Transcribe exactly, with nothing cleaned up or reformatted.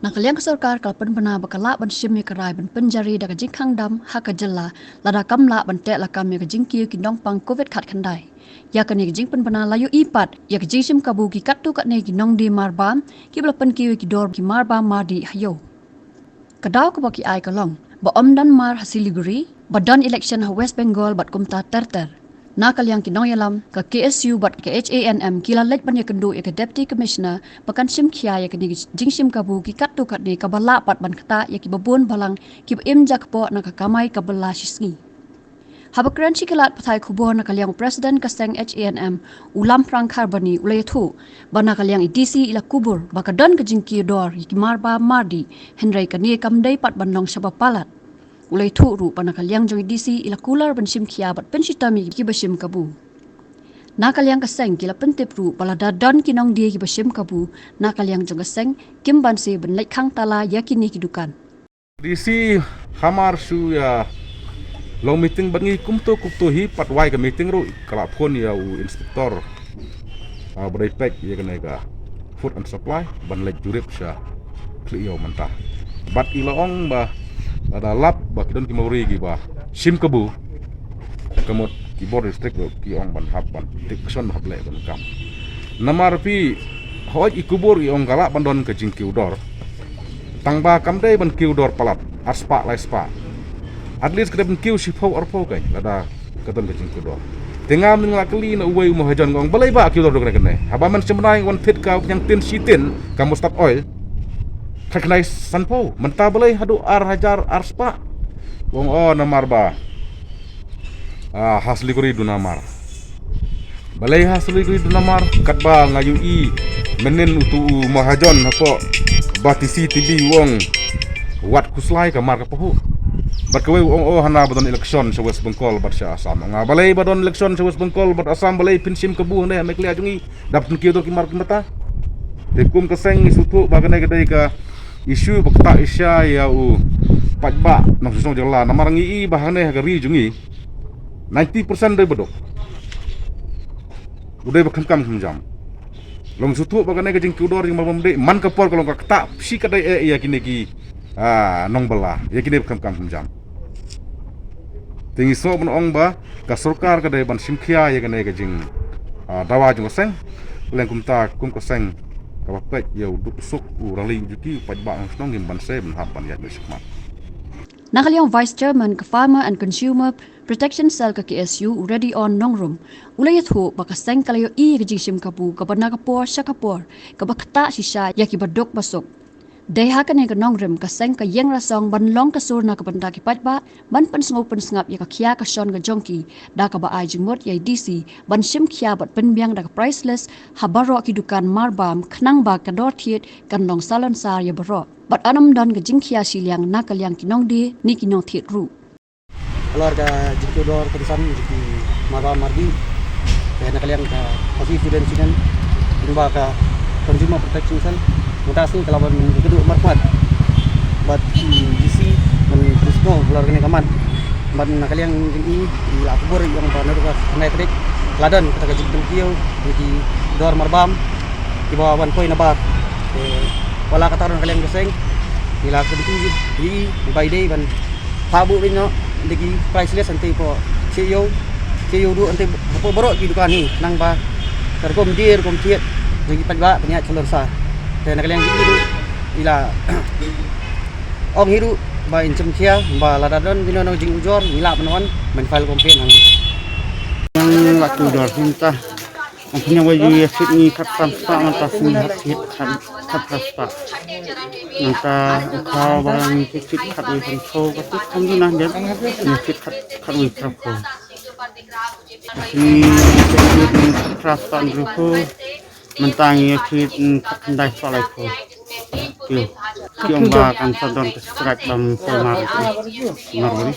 Na ka liang ka sorkar ka la pynbna ba ka lah ban shim ïa ka rai ban pynjari da ka jingkhang dam ha ka jylla lada kam lah ban teh lakam ïa ka jingkiew ki nongpang covid khatkhyndai. Ïa kane ka jingpynbna la ïohi pat ïa ka jingshim kabu ki katto katne ki nongdie marbam kiba la pynkiew ïa ki dor ki marbam mardih ha ïew. Ka daw kaba ki ai ka long ba ym don mar ha Siliguri, ba don election ha West Bengal bad kumta ter ter. Na ka liang ki nongïalam ka K S U bad ka H A N M ki la leit ban ïakynduh ïa ka Deputy Commissioner ba kan shim khia ïa kane ka jingshim kabu ki katto katne kaba lah pat ban ktah ïa kiba bun balang kiba im jakpoh na ka kamai ka bylla shisngi. Haba kren sha ki lad pathai khubor na ka liang u President ka seng H A N M u Lamphrang Kharbani u la ïathuh ba na ka liang i D C i la kubur ba ka don ka jingkiew dor ïa ki marbam mardih, hynrei kane kam dei pat ban long shaba palat. U la ïathuh ruh ba na ka liang jong i D C i la kular ban shim khia bad pynshitom ïa kiba shim kabu. Na ka liang ka seng ki la pyntip ruh ba lada don ki nongdie kiba shim kabu na ka liang jong ka seng kim banse ban leit khang tala ïa kine ki dukan. D C hamar shu ïa long meeting bad ngi kumto kumto hi pat wai ka meeting ruh ka la phone ïa u inspector, ah, ba dei peit ïa kane ka food and supply ban leit jurip sha Khlieh Ïew mynta. Bad i la ong ba lada lap ba ki don ki mawri kiba shim kabu, ka mut ki bor district ruh ki ong ban hap ban take action ban hap leh ban kam. Namar phi hoi i kubur i ong ka lah ban don ka jingkiew dor. Tang ba kam dei ban kiew dor palat ar spah lai spah. At least ka dei ban kiew shiphew arphew kein lada ka don ka jingkiew dor. Te nga mynta nga la kylli na uwei u mahajon nga ong balei ba kiew dor dor kane kane. Haba man sha bnai wan thied ka u khñiang tin shi tin ka Mustard Oil. Khatkhyndai sanphew mynta balei haduh ar hajar ar spah. U ong o namar ba, ah, ha Siliguri duna mar. Balei ha Siliguri duna mar katba nga ïohi mynnin utu u mahajon hapoh Batesi T V u ong wat khuslai ka mar ka pahuh. Bad kawei u ong o hana ba don election sha West Bengal bad sha Assam. Nga balei ba don election sha West Bengal bad Assam balei phin shim kabu hane ha Meghalaya jong ngi da phin kiew dor ki mar ki mata. Te kum ka seng ngi sngewthuh ba kane ka dei ka issue ba ktah shisha ïa u paidbah nongshong shnong jong la namar ngi i ba hangne ha ka ri jong ngi ninety percent dei ba duk. U dei ba kham kam kham jam. Long sngewthuh ba kane ka jingkiew dor jingmarbam dei man ka por ka long ka ktah shi ka dei eh ïa kine ki, ah, nongbylla ïa kine ba kham kam kham jam. Te ngi sngew ban ong ba ka sorkar ka dei ban shim khia ïa kane ka jing, ah, dawa jong ka seng. Leng kumta kum ka seng kaba peit ïa u duk u suk u rali u juti u paidbah nongshong shnong ngim banse ban hap ban ïaid beit shakhmat. Na ka liang Vice Chairman ka Farmer and Consumer Protection Cell ka K S U u Radion Nongrum u la ïathuh ba ka seng ka la ïohi ïa ka jingshim kabu kaba na ka por sha ka por kaba ktah shisha ïa kiba duk ba suk. Dei ha kane ka nongrim ka seng ka ïeng rasong ban long ka sur na ka bynta ki paidbah ban pynsngew pynsngap ïa ka khia ka shon ka jong ki da kaba ai jingmut ïa i D C ban shim khia bad pynbiang da ka price list ha baroh ki dukan marbam khnang ba ka dor thied kan long salonsar ïa baroh. Bad yn ym don ka jingkhia shiliang na ka liang ki nongdie ne ki nongthied ruh. Halor ka jingkiew dor kynsan jong ki marbam mardih, te na ka liang ka Khasi Student Union lyngba ka Consumer Protection Cell mynta sngi ka la wan kynduh markhmat bad i D C ban pynshong halor kane ka mat. Bad na ka liang jong i i la kubur i ong ba naduh ka khyndai tarik la don kata ka jingpynkiew ïa ki dor marbam kiba wan poi na bar. Te wat la katta ruh na ka liang ka seng ngi la kyntu ïa i ba i dei ban phah buh beit noh da ki price list hangtei hapoh C E O, C E O ruh hangtei hapoh baroh ki dukan hi khnang ba ka rukom die rukom thied jong ki paidbah kan ïaid salonsar. Te na ka liang jong i ruh i la ong hi ruh ba in shim khia ba lada don kino kino jingujor ngi lah ban wan ban file complaint hangne. Nang la tu dor mynta. Ang kanyang wa yu ya sit ni khat tam spah, ngan ta sini hat sit khat, khat tam spah. Ngan ta u khaw ba ngi sit sit khat wi kan khaw ba sit kan yu nah den. Ni sit khat, khat wi khaw khaw. Ni sit ni khat tam spah ni khaw. Mynta ngi sit ni khat khyndai spah lai khaw. Kyo. Kyo ba kan sa don ka strike bam sa mar. Mar ni.